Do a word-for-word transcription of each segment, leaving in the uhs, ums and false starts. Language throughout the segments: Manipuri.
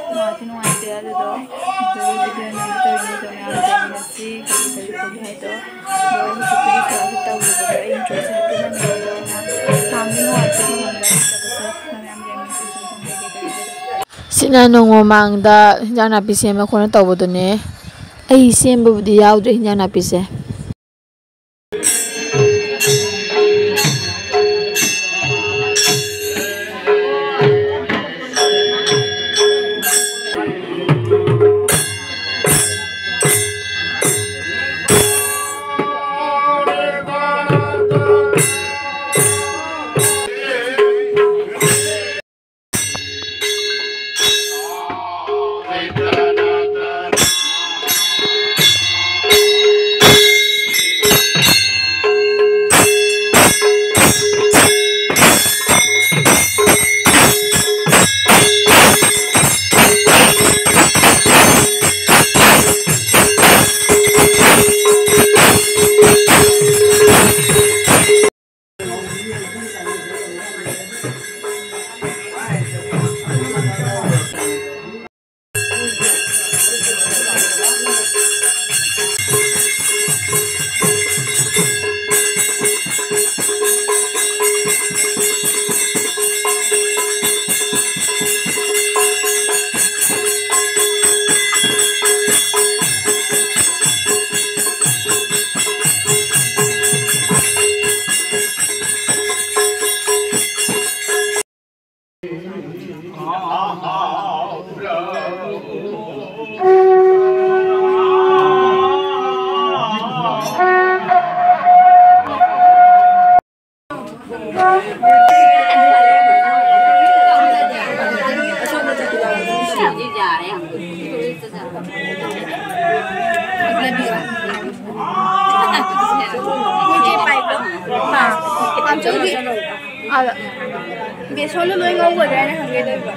ꯅꯨꯡꯉꯥꯏꯇꯤ ꯅꯨꯡꯉꯥꯏꯇꯦ ꯑꯗꯨꯗꯣ, ꯑꯗꯨꯒꯤ ꯚꯤꯗꯤꯑꯣ ꯅꯝꯒꯦ ꯇꯧꯔꯤꯅꯦ꯫ ꯑꯗꯣ ꯃꯌꯥꯝ ꯌꯦꯡꯃꯤꯟꯅꯁꯤ ꯀꯔꯤ ꯀꯔꯤ ꯇꯧꯒꯦ ꯍꯥꯏꯗꯣ꯫ ꯑꯗꯣ ꯍꯧꯖꯤꯛꯄꯨꯗꯤ ꯀ꯭ꯂꯥꯁꯁꯨ ꯇꯧꯔꯤꯕꯗꯣ ꯑꯩ ꯏꯟꯇ꯭ꯔꯣꯁꯦ ꯍꯥꯞꯆꯤꯟꯍꯟꯗ꯭ꯔꯦ꯫ ꯑꯗꯣ ꯃꯌꯥꯝ ꯌꯥꯝꯗꯤ ꯅꯨꯡꯉꯥꯏꯇꯦ ꯂꯨꯍꯣꯡꯕ ꯍꯩꯇꯕꯁꯦ꯫ ꯑꯗꯣ ꯃꯌꯥꯝ ꯌꯦꯡꯃꯤꯟꯅꯁꯤ ꯁꯨꯝ ꯁꯨꯝ ꯀꯩ ꯀꯩ ꯇꯧꯒꯦ ꯍꯥꯏꯗꯣ꯫ ꯁꯤꯅ ꯅꯣꯡꯃ ꯃꯃꯥꯡꯗ ꯍꯤꯟꯖꯥꯡ ꯅꯥꯄꯤ ꯁꯦꯝꯕ ꯈꯣꯠꯅ ꯇꯧꯕꯗꯨꯅꯦ꯫ ꯑꯩ ꯁꯦꯝꯕꯕꯨꯗꯤ ꯌꯥꯎꯗ꯭ꯔꯦ ꯍꯤꯟꯖꯥꯡ ꯅꯥꯄꯤꯁꯦ꯫ ꯕꯦꯁꯣꯟꯗꯣ ꯂꯣꯏ ꯉꯧꯒꯗ꯭ꯔꯥ ꯍꯥꯏꯅ ꯍꯪꯒꯦ ꯇꯧꯕ꯫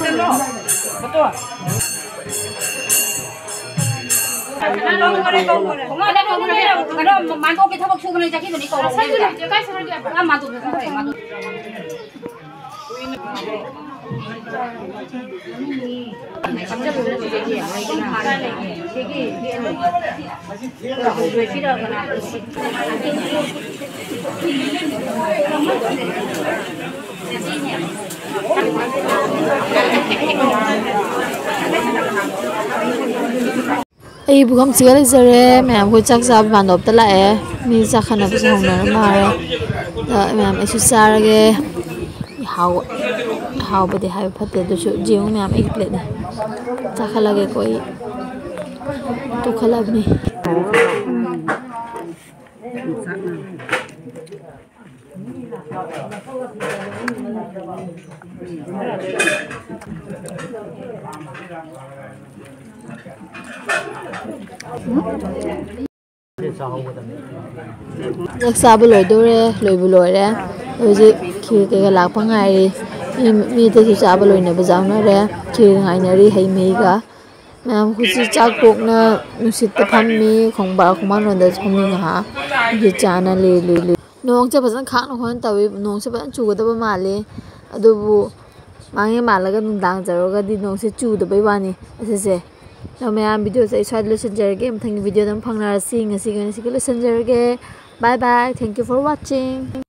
ꯀꯩꯅꯣ, ꯃꯥꯟꯗꯣꯞꯀꯤ ꯊꯕꯛ ꯁꯨꯕꯅꯦ ꯆꯠꯈꯤꯕꯅꯤ, ꯀꯧꯔꯛꯑꯣ꯫ ꯑꯥ, ꯃꯥꯟꯗꯣꯞꯇ ꯆꯠꯈ꯭ꯔꯦ, ꯃꯥꯟꯗꯣꯞ꯫ ꯑꯩ ꯄꯨꯈꯝꯁꯤꯒ ꯂꯩꯖꯔꯦ꯫ ꯃꯌꯥꯝ ꯑꯩꯈꯣꯏ ꯆꯥꯛ ꯆꯥꯕ ꯃꯥꯟꯗꯣꯞꯇ ꯂꯥꯛꯑꯦ꯫ ꯃꯤ ꯆꯥꯛ ꯈꯟꯅꯕꯁꯨ ꯍꯧꯅꯔ ꯃꯥꯜꯂꯦ꯫ ꯑꯗ ꯃꯌꯥꯝ ꯑꯩꯁꯨ ꯆꯥꯔꯒꯦ꯫ ꯍꯥꯎ-, ꯍꯥꯎꯕꯗꯤ ꯍꯥꯏꯕ ꯐꯠꯇꯦ, ꯑꯗꯨꯁꯨ ꯌꯦꯡꯉꯨ ꯃꯌꯥꯝ ꯑꯩꯒꯤ ꯄ꯭ꯂꯦꯠꯅꯦ꯫ ꯆꯥꯈꯠꯂꯒꯦꯀꯣ ꯑꯩ꯫ ꯇꯣꯛꯈꯠꯂꯕꯅꯤ꯫ ꯆꯥꯛ ꯆꯥꯕ ꯂꯣꯏꯗꯧꯔꯦ, ꯂꯣꯏꯕꯨ ꯂꯣꯏꯔꯦ꯫ ꯍꯧꯖꯤꯛ ꯈꯤꯔ ꯀꯩꯀꯥ ꯂꯥꯛꯄ ꯉꯥꯏꯔꯤ꯫ ꯃꯤ, ꯃꯤ ꯑꯇꯩꯁꯨ ꯆꯥꯕ ꯂꯣꯏꯅꯕ ꯌꯥꯎꯅꯔꯦ꯫ ꯈꯤꯔ ꯉꯥꯏꯅꯔꯤ, ꯍꯩ ꯃꯍꯤꯒ꯫ ꯃꯌꯥꯝ ꯍꯧꯖꯤꯛ ꯆꯥꯛ ꯇꯣꯛꯅ ꯅꯨꯡꯁꯤꯠꯇ ꯐꯝꯃꯤ, ꯈꯣꯡꯕꯥ-, ꯈꯣꯡꯕꯥꯟꯔꯣꯝꯗ ꯐꯝꯃꯤ ꯉꯥꯏꯍꯥꯛ꯫ ꯅꯨꯡꯁꯤꯠ ꯆꯥꯅ ꯂꯤ-, ꯂꯤ-, ꯂꯤ-, ꯅꯣꯡꯁꯦ ꯐꯖꯅ ꯈꯥꯛꯅ ꯈꯣꯠꯅ ꯇꯧꯏ꯫ ꯅꯣꯡꯁꯦ ꯐꯖꯅ ꯆꯨꯒꯗꯕ ꯃꯥꯜꯂꯤ꯫ ꯑꯗꯨꯕꯨ ꯃꯥꯡꯉꯦ ꯃꯥꯜꯂꯒ ꯅꯨꯡꯗꯥꯡ ꯖꯔꯣꯒꯗꯤ ꯅꯣꯡꯁꯦ ꯆꯨꯗꯕꯩ ꯋꯥꯅꯤ ꯑꯁꯤꯁꯦ꯫ ꯑꯗꯣ ꯃꯌꯥꯝ, ꯚꯤꯗꯤꯑꯣꯁꯦ ꯑꯩ ꯁ꯭ꯋꯥꯏꯗ ꯂꯣꯏꯁꯤꯟꯖꯔꯒꯦ꯫ ꯃꯊꯪꯒꯤ ꯚꯤꯗꯤꯑꯣꯗ ꯑꯃꯨꯛ ꯐꯪꯅꯔꯁꯤ꯫ ꯉꯁꯤꯒꯤ ꯑꯣꯏꯅ ꯁꯤꯒ ꯂꯣꯏꯁꯤꯟꯖꯔꯒꯦ꯫ Bye bye. Thank you for watching.